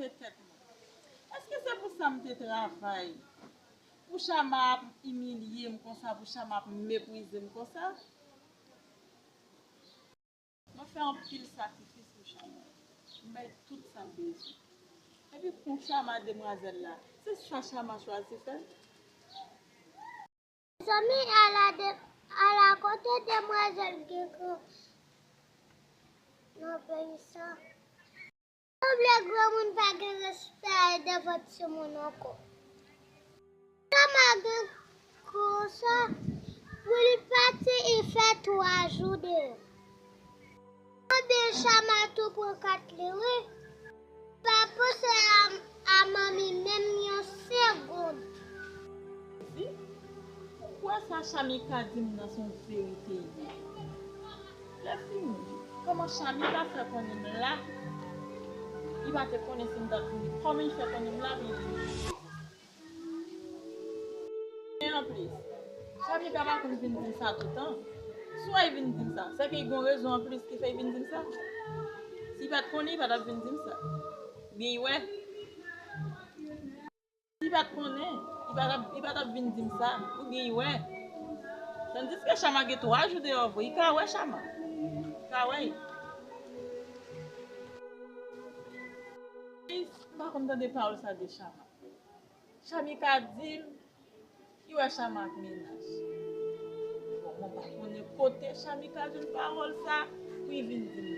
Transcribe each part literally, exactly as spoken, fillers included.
Tèt mwen. Èske se pou sa m te travay? Pou Chama ap imilye m konsa, pou Chama ap meprize m konsa? Mwen fè anpil sakrifis pou Chama. M bay tout sa m bezwen. Epi pou Chama demwazèl la, se sa Chama chwazi fè. Mezanmi, ala de, ala kote demwazèl gen kran nan peyi sa. Sanble granmoun pa gen respè devan timoun ankò. Chama gen kran sa, pou li pati, li fè twa jou deyò. Ebyen, Chama tou pran kat li, wi. Pa panse a, a manmi menm yon segonn. Di, ou kwè sa Chami ka di m nan se yon verite ye? Lè fini, kòman Chami ka fè konnen m la? Li pa te konnen si m t ap vini. Kòman li fè konnen m la pou li vini? E anplis, Chami ka pa konn vin di m sa toutan. Swa li vin di m sa, se ke li gen yon rezon anplis ki fè li vin di m sa. Si li pa t konnen, li pa t ap vin di m sa. Oubyen li wè. Si li pa t konnen, li pa t ap, li pa t ap vin di m sa. Oubyen li wè. Tandiske Chama gen twa jou deyò vre, li ka wè Chama. Li ka wè. M pa konn tande pawòl sa de Chama. Chami ka di m, li wè Chama ak mennaj. Bon, mwen pa konnen kote Chami ka jwenn pawòl sa pou li vin di m.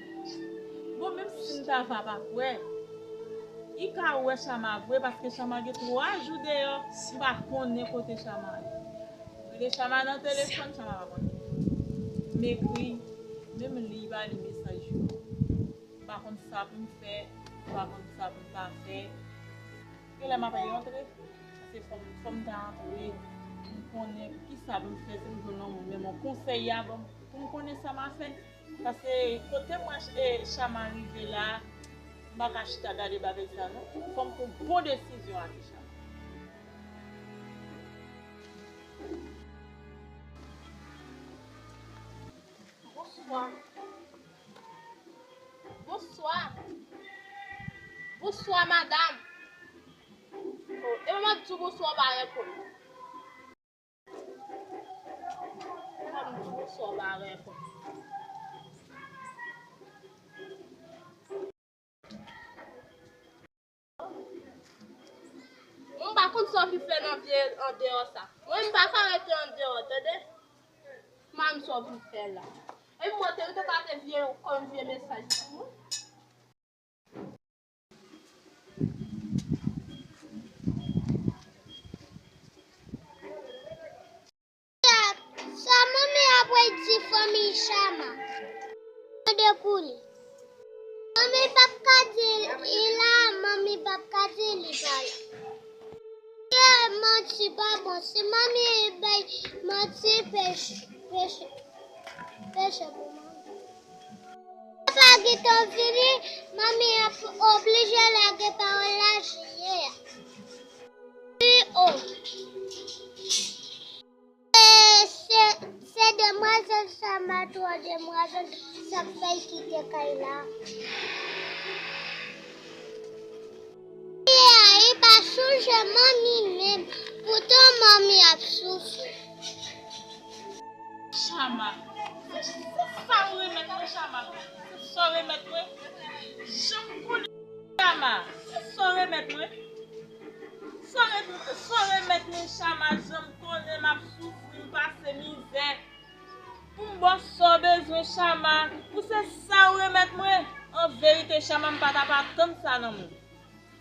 Bon, menm si m ta va pa kwè, li ka wè Chama vre, paske Chama gen twa jou deyò, m pa konnen kote Chama ye. M rele Chama nan telefòn, Chama pa konnen. M ekri, menm li, li pa li mesaj yo. M pa konn sa pou m fè, m pa konn sa pou m pa fè. Genlè m ap rantre, se fò m, fò m ta rantre, pou m konnen kisa pou m fè, si m jwenn yon moun, men bon, konsèy a ban m, pou m konnen sa m a fè. Paske kote mwen, e, Chama rive la, m pa ka chita gade bagay sa non. Fò m pran bon desizyon avèk Chama. Bonswa. Bonswa. Bonswa, madanm. Oh, e mwen di w bonswa, w pa reponn. Mwen di w bonswa, w pa reponn. Mwen pa konn sa w vin fè nan vye andeyò sa. Mwen, m pa ka rete andeyò, tande. M pa konn sa w vin fè la. Epi mwen te rete gade vye, kòm vye mesaj pou mwen. Sa manmi ap di fanmi Chama. Mande pou li. Manmi p ap ka di li la, manmi p ap ka di li pa la. Ye, manti pa bon. Si manmi bay manti, peche, peche, peche pou manmi. Papa gentan vini, manmi ap oblije lage pawòl la jiyè a. Pi o. E se, se demwazèl Chama, twa demwazèl sa k fè l kite kay la. Li a, li pa sonje manmi menm, poutan manmi ap soufri. Chama, se, se sa w remèt mwen, Chama. Se sa w remèt mwen. Jan m konnen Chama, se sa w remèt mwen. Sa w remèt, sa w remèt mwen, Chama, jan m konnen m ap soufri, m pase mizè. Pou m ba w sa w bezwen, Chama, pou se sa w remèt mwen. An verite, Chama, m pa t ap atann sa nan men w.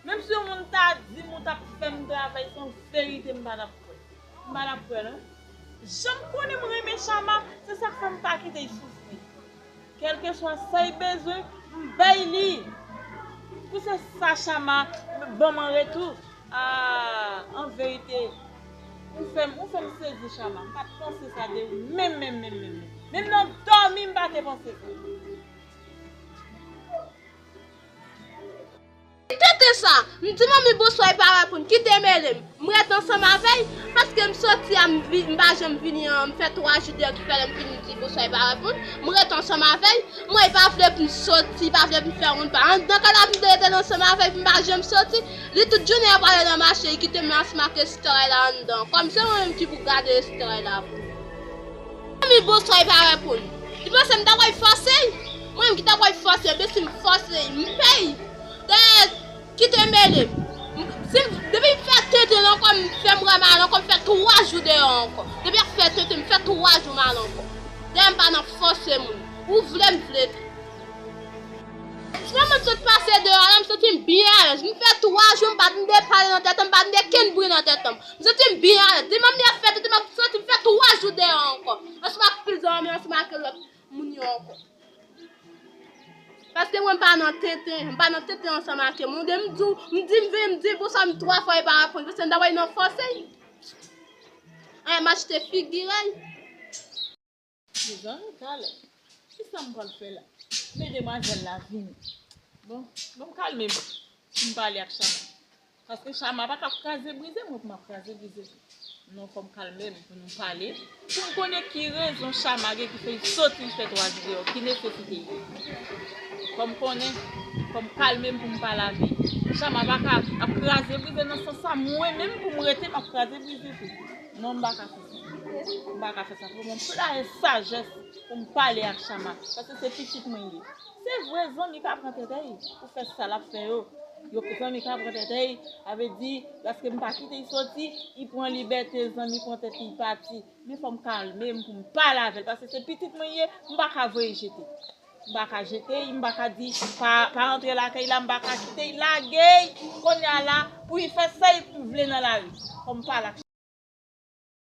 Menm si yon moun ta di m ou t ap fè m travay, se yon verite m pa t ap kwè. M pa t ap kwè, non. Jan m konnen m renmen Chama, se sa k fè m pa kite l soufri. Kèlkeswa sa l bezwen, m bay li. Pou se sa, Chama, ban m an retou. Ah, an verite, ou fè m, ou fè m sezi, Chama. M pa t panse sa de ou, menm, menm, menm, menm, menm. Menm nan dòmi, m pa te panse sa. Li tete Sa, m di manmi bonswa, li pa reponn, kite mele m. M ret ansanm avè l, paske m soti a, m vi- m pa janm vini an, m fè twa jou deyò ki fè lè m vini m di bonswa, li pa reponn. M ret ansanm avè l, mwen li pa vle pou m soti, li pa vle pou m fè yon pa. Anndan kay la m te rete ansanm avè l, pou m pa janm soti. Li tout jounen ap pale nan mache, li kite m ansanm ak Esther la anndan. Kòm se mwen menm ki pou gade Esther la pou li. Manmi bonswa, li pa reponn. Li panse m ta pral fòse l. Mwen menm ki ta pral fòse l, men si m fòse l, m peye. Dayè, kite mele m. Si m- depi m fè tenten ankò, m fè m wè mal ankò, m fè twa jou deyò ankò. Depi ap fè tenten, m fè twa jou mal ankò. Dayè, m pa nan fòse moun. Ou vle, m vle tou. Sèlman m sot pase deyò la, m santi m byen alèz. M fè twa jou, m pa tande pale nan tèt an, m pa tande kenn bri nan tèt an. M santi m byen alèz. Di manmi ap fè tenten, m ap santi m fè twa jou deyò ankò. Ansanm ak pil zanmi, ansanm ak lòt moun yo ankò. Paske mwen m pa nan tenten, m pa nan tenten ansanm ak yo. Mwen de m di w, m di m vini, m di bonswa, m twa fwa, li pa reponn. Paske m ta pral nan fòse l. Ay, m achte figi l. Mezanmi, talè. Kisa m pral fè la? Men demwazèl la vini. Bon, bon, m kalme m pou m pale ak Chama. Paske Chama pa ka ap kraze brize mwen pou m ap kraze brize tou. Non, fò m kalme m pou nou pale. Pou m konnen ki rezon Chama gen ki fè l soti l fè twa jou deyò, ki nesesite l ye. Fò m konnen, fò m kalme m pou m pale avè l. Chama pa ka ap kraze brize nan sans sa, mwen menm pou m rete m ap kraze brize tou. Non, m pa ka fè sa. M pa ka fè sa. Fò m pran sajès pou m pale ak Chama. Paske se pitit mwen l ye. Se vre, zanmi ka pran tèt li pou fè sa l ap fè yo. Yo zanmi ka pran tèt li, sa vle di, paske m pa kite l soti, li pran libète, zanmi pran tèt li, li pati. Men fò m kalme m pou m pale avè l, paske se pitit mwen l ye, m pa ka voye l jete. M pa ka jete l, m pa ka di, pa, pa antre lakay la, m pa ka kite l lage l kounye a la pou l fè sa l vle nan lari. Fò m pale ak